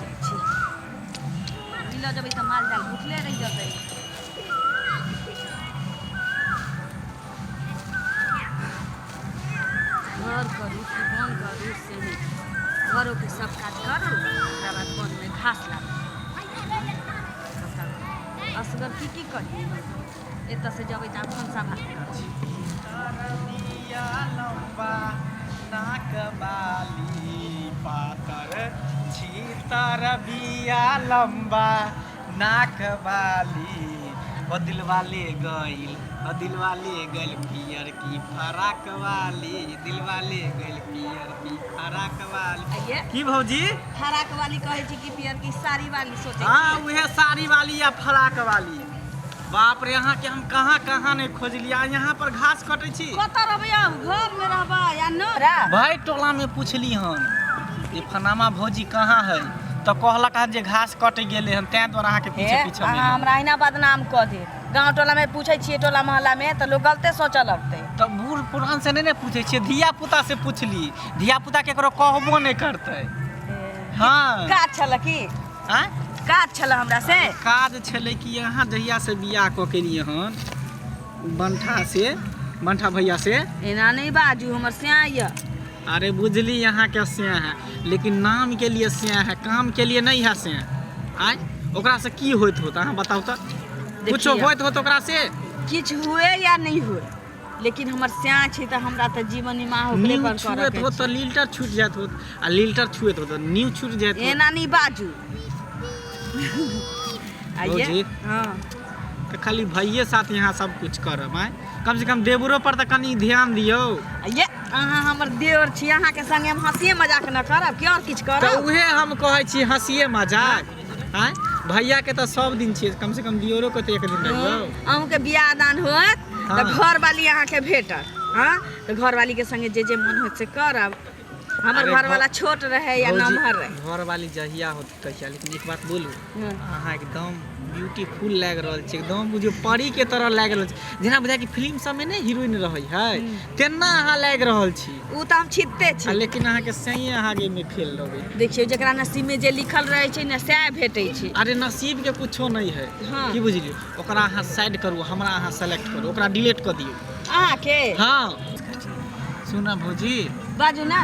जाइ छी। नहि लऽ जेबै तऽ माल जाल भुखले रहि जेतै। घर करू कि बन करू से नहि, घरोके सब काज करू, ओकरा बाद बनमे घास लाबू। असगर की की करियै हम? एतऽसँ जेबै तऽ आब भनसा भात करबै। लम्बा नाक बाली पातर छीतर बिया लम्बा नाक बाली, ओ दिलवा ले गइल, ओ दिलवा ले गइल पियर की फराक वाली, दिलवा ले गइल पियर की फराक वाली। आइये। की भौजी? फराक वाली कहै छी कि पियर की साड़ी वाली सोचै हाँ छी? उहे साड़ी वाली या फराक वाली। बाप रे, अहाँ के हम कहाँ कहाँ नहीं खोजलियै, यहाँ पर घास कटै छी। कतऽ रहबै आब? घर में रहबै या न? भाई टोला में पूछली हम जे फनामा भौजी कहाँ है, तऽ कहलक हन जे घास कटै गेलै हन, तें द्वारा अहाँके पीछे हे, पीछे अहाँ एलहुँ। हमरा अहिना बदनाम कऽ देत। गाँव टोला में पूछै छियै, टोला मोहल्ला में तऽ लोक गलते सोचऽ लगतै। तऽ बूढ़ पुरान से नहि ने पूछै छियै, धिया पुता से पूछली, धिया पुता केकरो कहबो नहि करतै। हाँ। काज छलै की? आँय? काज छलै हमरा से? काज छलै कि अहाँ जहिया से बियाह कऽ के एलियै हन बंठा से, बंठा भैया से। एना नहि बाजू, हमर स्याह यऽ। अरे बुझली अहाँ के स्याह है, लेकिन नाम के लिए स्याह है, काम के लिए नहीं है स्याह। आँय, ओकरा से की होइत होत अहाँ बताउ तऽ? कुछो देखियौ। होइत होत ओकरा से? किछु हुए या नहि हुए, लेकिन हमर स्याह छै तऽ हमरा तऽ जीवन निमाह ओकरे नींव पर छुएत करऽ के होत तऽ छै। लीलटर छूटि जाइत होत, आ लीलटर छुएत होत तऽ नींव छूटि जाइत होत। एना नहि बाजू। आइये। भौजी। हाँ। तऽ खाली भैये साथ यहाँ सब कुछ करब? आँय, कम से कम देवरो पर तऽ कनि ध्यान दियौ। ये अहाँ हमर देवर छी, अहाँके संगे हम हँसिए मजाक न करब कि और किछु तऽ करब? उहे हम कहै छी, हँसिए मजाक। आँय, भैया के तऽ सब दिन छियै, कम से कम दियोरो के तऽ एक दिन रहियौ। अहूँके बियाह दान होत तऽ घरवाली अहाँके भेटत। हँ, तऽ घरवालीके संगे जे जे मन होत से करब। हमर अरे घरवाला छोट रहे या भौजी, नमहर रहे, घरवाली जहिया होत तहिया, लेकिन एक बात बोलू? हँ। अहाँ एकदम ब्यूटीफुल लागि रहल छी, एकदम बुझियौ परी के तरह लागि रहल छी, जेना बुझाय कि फिल्म सबमे नहि हीरोइन रहै है तेना अहाँ लागि रहल छी। ओ तऽ हम छिपते छी। आ लेकिन अहाँके सही अहाँके एहिमे फेल रहबै। देखियौ, जकरा नसीबमे जे लिखल रहै छै ने, सएह भेटै छै। अरे नसीब के कुछो नहि है। हाँ। की बुझलियै, ओकरा अहाँ साइड करू, हमरा अहाँ सेलेक्ट करू, ओकरा डिलीट कऽ दियौ। अहाँके? हाँ, सुन भौजी। बाजू ने।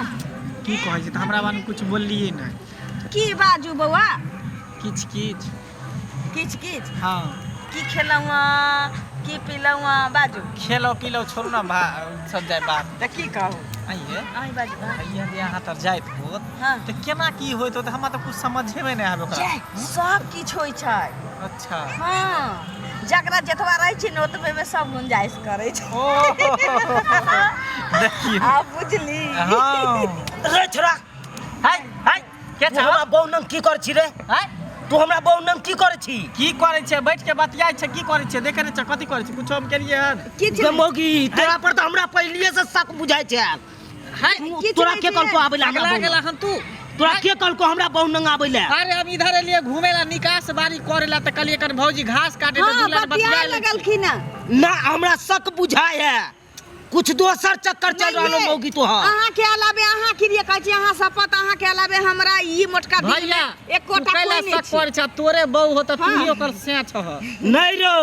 की कहै छै तऽ हमरा बारेमे कुछ बोललियै नहि। की बाजू बौआ? किछु किछु। किछु किछु? हाँ। की खेलहुँ हँ, की पीलहुँ हँ, बाजू। खेलहुँ पीलहुँ छोड़ू ने, भा सब जाय बात। तऽ की कहू? आइये। अहीं बाजू। भैया जे अहाँ तर जाइत होत हाँ। तऽ केना की होइत होत, हमरा तऽ कुछ समझेमे नहि आबे ओकरा। जय, सब किछु होइ छै। अच्छा। हाँ, जकरा जतबा रहै छै ने, ओतबे मे सब गुंजाइश करै छै। ओ देखियौ। आब बुझली? हाँ। रे छोरा। हाय हाय, के तू छह? हमरा बहू नंग की कर छी रे? हाय। तू हमरा बहू नंग की कर छी? की करै छै? बैठ के बतियाइ छै। की करै छै? देखे नहि छै कथी करै छै? कुछो हम केलियै हन? किछु गे नहि। मौगी, तोरा पर तऽ हमरा पहिलिए से शक बुझाइ छै। हाय। किछु तोरा नहि के छै। कहलको आबै ला हमरा पगला बहू गेला नंग? हन तू? तोरा के कहलको हमरा बहू नंग आबै ला? अरे हम इधर एलियै घूमे ला, निकास बारी करे ला, तऽ कहलियै कन भौजी घास काटे तऽ हाँ, दू लाइन बतिया बतिया लै छी। लगलखिन हँ। ना, हमरा शक बुझाइ है, कुछ दोसर चक्कर चल रहल नहीं, मौगी तोहर। अहाँ के अलावे, अहाँ के लिए कहै छी, अहाँ शपथ, अहाँ के अलावे हमरा ई मोटका दिल भैया, में एकोटा तू कैला कोई नहीं शक छै। करै छह? तोरे बहू हो तऽ हाँ। तू ही ओकर सैं छह। नहीं रौ,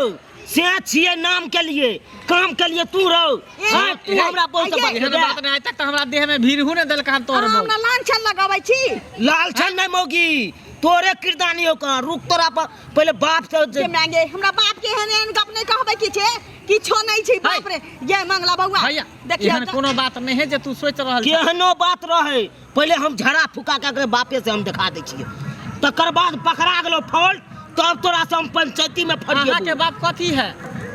से छियै नाम के लिए, काम के लिए तू रहो। ए, हाँ, तू ए, हमरा बहुत आइये। एहन बात नहि, आइ तक तऽ हमरा देह में भीड़ ने देलक हन तोहर अहाँ बहू। हमरा लांछन लगाबै छी? लाल छन नहीं मौगी, तोरे किरदानी ओकर। रुक, तोरा पर पहिले बाप से के मांगे हमरा बाप के एहन एहन गप नहीं कहबै। की छै? किछो नहीं छै। बाप रे, ये मंगला बौआ। भैया, देखियौ एहन तऽ- कोनो बात नहीं है जे तू सोच रहल छह। केहनो बात रहे, पहिले हम झड़ा फुका के एकरे बापे से हम देखा दै छियै, तकर बाद पकड़ा गेलो फॉल्ट, तब तोरा से हम पंचायती में अहाँ के फरिएबो। बाप कथी है?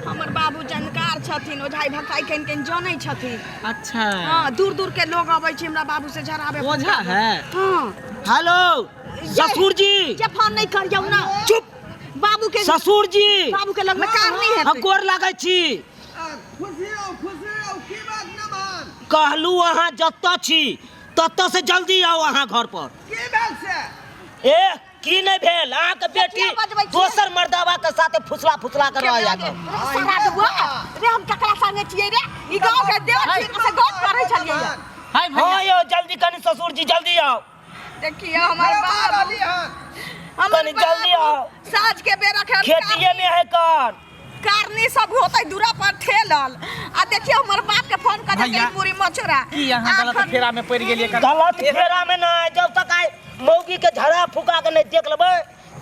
हमर बाबू जानकार छथिन, ओझाई भकाई कनि कनि जनै छथिन। अच्छा। हाँ, दूर दूर के लोग अबै छै हमरा बाबू से झड़ाबे। ओझा है? हाँ। हेलो ससुर जी। जे फोन नहीं करियौ ना। चुप। बाबू के ससुर जी। बाबू के लग में कार नहीं हम हेतै। गोर लागै छी। खुशी रहू, खुशी रहू। की बात नमन? कहलू अहाँ जतऽ छी ततऽ से जल्दी आउ अहाँ घर पर। की भेल से? ए, की नहि भेल, अहाँके बेटी कथिया बजबै छियै? दोसर मर्दावा के साथे फुसला फुसला के रहै रे सारा दुआ रे, हम ककरा संगे छियै रे? ई गांव के देवर छियै से गप करै छलियै। हाय भैया। हाँ यौ, जल्दी कनि ससुर जी, जल्दी आउ। देखियौ हमर बाबू। हमर कनी जल्दी बाबू आउ। साँझ के बेरा के खेतिए में है कन कारनी सब होते दूरा पर ठेलल आ देखियो हमर बाप के फोन कर भैया, के पूरी मछोरा की अहाँ गलत आखन- फेरा में पड़ि गेलियै एकर? गलत फेरा में ना जब तक आइ मौगी के झड़ा फुका के नहीं देख लेबै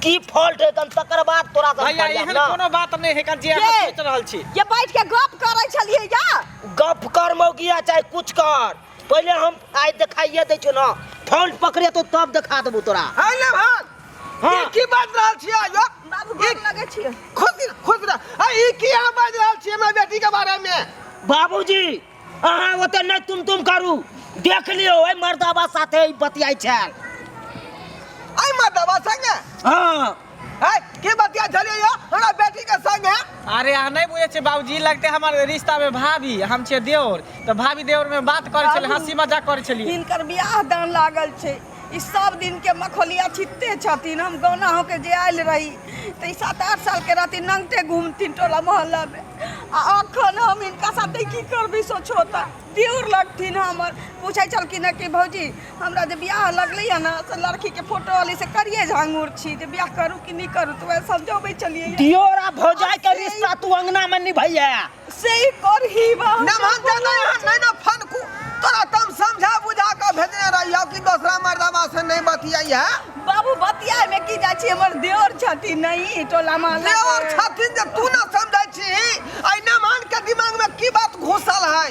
की फॉल्ट है कन तकर बाद तोरा से भैया फरियाद एहन ना। कोनो बात नहि है जे अहाँ ये। सोचि रहल छी ये बैठ के गप करै छलियै या गप कर मौगिया चाहे कुछ कर पहले हम आइ देखाइए दै छौ ना फॉल्ट पकड़े तो तब देखा देबो तोरा है ने भान हाँ। ई की बाज रहल छियै यो बाबू गोर लगै छियै खुश रह, खुश रह। आ ई की अहाँ बाजि रहल छियै हमरा बेटी के बारे में बाबूजी अहाँ ओते नहि तुम तुम करू देख लियौ एहि मर्दाबा साथे ई बतियाइ छल आई मर्दाबा संगे हाँ है की बतिया छलियै यो हमरा बेटी के संगे अरे अहाँ नहि बुझै छियै बाबूजी लगतै हमर रिश्तामे भाभी हम छियै देवर तऽ भाभी देवरमे बात करै छलियै बाबू। हँसी मजाक करै छलियै हिनकर बियाह दान लागल छै ई सब दिन के मखोलिया छिटते छथिन हम गौना होके जे आयल रही तऽ ई 7-8 साल के रहथिन नंगटे घूमथिन टोला मोहल्ला में आ अखन हम हिनका साथे की करबै सोचो तऽ देउर लगथिन हमर पूछै छलखिन हँ कि भौजी हमरा जे बियाह लगलै हँ ने से लड़की के फोटो वाली से करिए झांगुर छी जे बियाह करू कि नहि करू तऽ वएह समझाबै छलियै दियोर आ भौजाई के रिश्ता तू अंगना में निभैया से ही करही बा ना हम जाना यहाँ नहीं ना फनकू तोरा तम समझा बुझा के भेजने रहियो कि दोसरा मर्दवा से नहीं बतियाई है बाबू बतियाए में की जाइ छी हमर देवर छथिन नहीं टोला मोहल्ला देवर छथिन जे तू ना समझै छी एहि नमहन के दिमाग में की बात घुसल है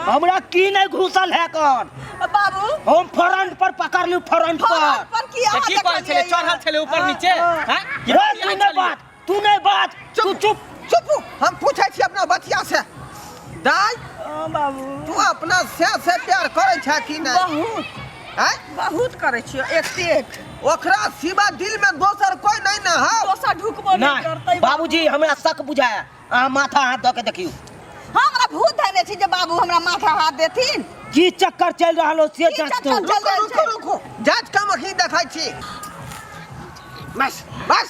हमरा की नहीं घुसल है कौन बाबू हम फ्रंट पर पकड़ लू फ्रंट पर फ्रंट पर की तऽ अहाँ की करै छलियै देखलियै चढ़ल छलियै ऊपर नीचे हैं की रे बतियाइ तू नहीं छलियै? बात तू नहीं बात तू चुप चुप हम पूछै छी अपना बचिया से दाई हाँ बाबू तू अपना से प्यार करै छै कि नहीं बहुत आँय? बहुत करै छियै एक से एक ओकरा सिवा दिल में दोसर कोई नहीं ना है दोसर ढुकबो नहीं नहीं करतै बाबूजी हमरा शक बुझाया अहाँ माथा हाथ दऽ के देखियौ हमरा भूत धने छी जे बाबू हमरा माथा हाथ देथिन की चक्कर चलि रहल हो से की जाँच चक्कर करू चल रुको रहल रुको छै? रुको जांच कम अखनी देखै छी बस बस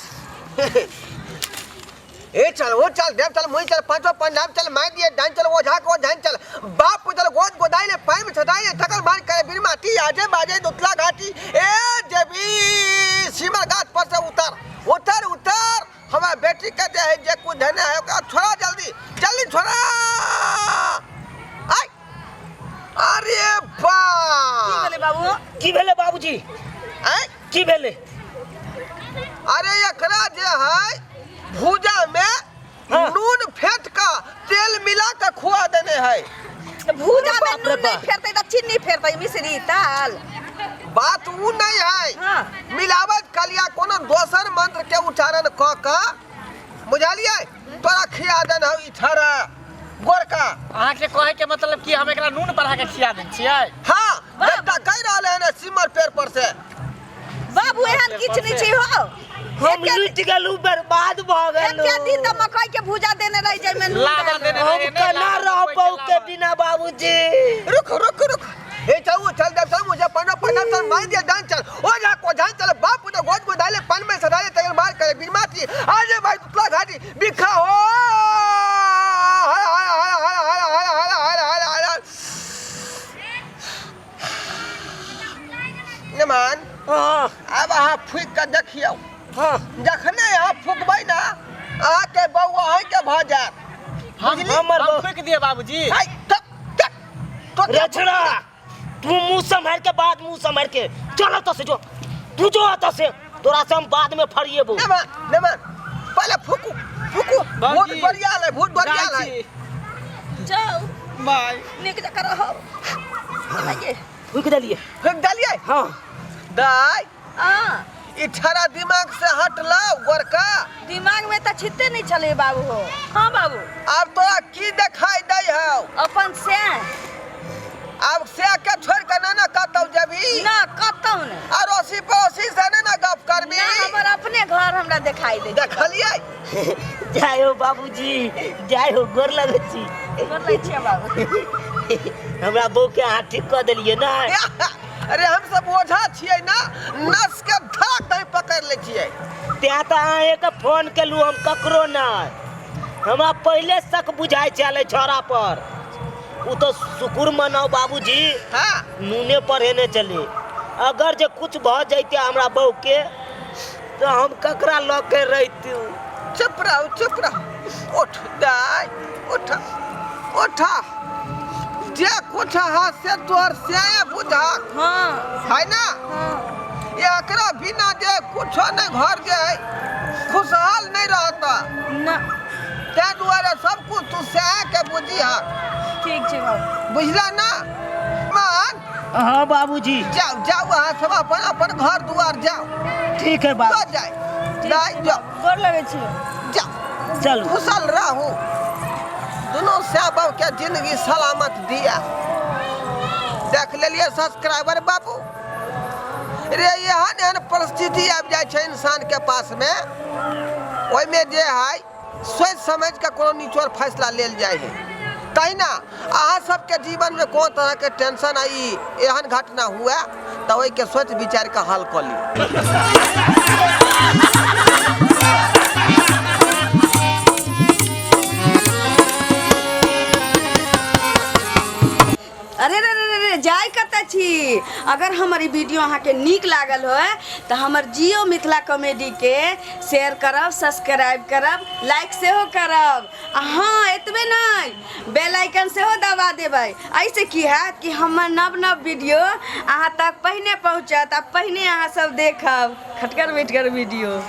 ए चल वो चल देव चल मुई चल पांचों पंडाब चल माय दिए डान चल ओझा को झान चल बाप चल गोद गोदाई ले पाई में छटाई ले ठकर मार करे बिन माटी आजे बाजे दुतला घाटी ए जेबी सिमर घाट पर से उतर उतर उतर हमार बेटी के दे है जे कुछ धने है ओकरा छोड़ा जल्दी जल्दी छोड़ा आई अरे बा की भेलै बाबू की भेलै बाबूजी आय की भेलै अरे एकरा जे है भूजा में हाँ। नून फेंट का तेल मिला के खुआ देने है तऽ भूजा में बाप रे नून नहीं बाप। फेरतै तऽ चीनी फेरतै मिश्री ताल बात ऊ नहीं है हाँ। मिलावट कलिया कोनो दोसर मंत्र के उच्चारण क के बुझलिए तोरा खिया देन हौ ई छड़ा गोरका अहाँके कहै के मतलब कि हम एकरा नून बढ़ा के खिया दै छियै हाँ बेटा कहि रहल है ने सिमर पेड़ पर से बाबू एहन किछु नहि छै हो हम लुटि गेलहुँ बर्बाद भऽ गेलहुँ एके दिन तऽ मकई के भूजा देने रही जाहिमे नून लाबा डालि देने हम रहियै, नहि केना लाबा, रहब मकई के बहू के लाबा। बिना बाबूजी रुक रुक रुक ए चल वो चल देव चल मुझे पन्ना पन्ना चल मार दिया डान चल ओ जा को जान चल बाप ने गोद को डाले पन में सदाले तगर मार करे बिरमाती आजे भाई तुतला घाटी बिखा हो हाय हाय हाय हाय हाय हाय हाय हाय हाय हाय नमान हाँ आब अहाँ फूकि कऽ देखियौ हाँ जखने अहाँ फूकबै ने अहाँके बौआ अहाँके भऽ जायत हम हमर हम बहू- फूकि दिए बाबूजी हाय, तक, तक, तो रे छोड़ा तू मुंह संभाल के बाद मुंह संभाल के चल अतः से जो तू जो अतः से तोरा से हम बाद में फरिएबो नमान नमान पहले फूकू फूकू भूत बाबूजी, बढ़िया लै भूत बढ़िया जाइ लै छी जाउ बाय नीक जकाँ रहब आइए फूकि देलिए फूक देलियै हाँ दाइ आ ई छड़ा दिमाग से हट लाओ गोरका दिमाग में तऽ छिते नहीं छलै बाबू हो हाँ बाबू आब तोरा की देखाई दै हौ अपन से आब से के छोड़ के ना ना कतौ जेबी ना कतौ नहि अड़ोसी पड़ोसी से ना ना गप करबी ना हमर अपने घर हमरा देखाई दै छै। देखलियै जय हो बाबूजी जय हो गोर लगै छी गोर लगै छियै बाबू हमरा बहू के अहाँ ठीक कऽ देलियै ने अरे हम सब ओझा छियै ना नस के धाक दही पकड़ लै छियै तें तऽ अहेँके फोन केलहुँ हम ककरो नहि हमरा पहिले शक बुझाइ छल एहि छौड़ा पर ओ तऽ शुक्र मनाउ बाबूजी हाँ नूने पढ़ेने चली अगर जे कुछ भऽ जैते हमरा बहूके तऽ हम ककरा लऽ के रहितहुँ? चुप रहू, चुप रहू। उठ दाय, उठ उठ। जे कुछ हा से तोहर से बुझक। हाँ। है ना? हाँ। एकरा बिना जे कुछो नहीं घर जे है खुशहाल नहीं रहता। ना। ताहि दुआरे सब कुछ तू सह के बुझी हा। ठीक छै बाबू। बुझला ना? मान। हाँ बाबूजी। जाओ जाओ, अहाँ सब अपन अपन घर दुआर जाओ। ठीक है बाबू। तो जाए दाय जाओ। गोर लगै छी। जाओ। चलू। कुशल रहू। दोनों साहब के जिंदगी सलामत दिया। देख लेलिए सब्सक्राइबर बाबू रे, एहन एहन परिस्थिति आबि जाइ छै इंसान के पास में, ओहिमे जे है सोचि समझ के कोनो निचोड़ फैसला लेल जाइ है। तहिना अहाँ सबके जीवन में कोनो तरह के टेंशन आई, एहन घटना हुए तऽ ओहिके सोचि विचारि के हल कऽ ली। अरे रे रे रे, जाय कतऽ छी? अगर हमर ई वीडियो अहाँके नीक लागल होय तऽ हमर जियो मिथिला कॉमेडी के शेयर करब, सब्सक्राइब करब, लाइक सेहो करब। आ हाँ, एतबे नहि, बेल आइकन सेहो दबा देबै। एहिसँ की हैत कि हमर नव नव वीडियो अहाँ तक पहिने पहुँचत आ पहिने अहाँ सब देखब खटगर मिठगर वीडियो।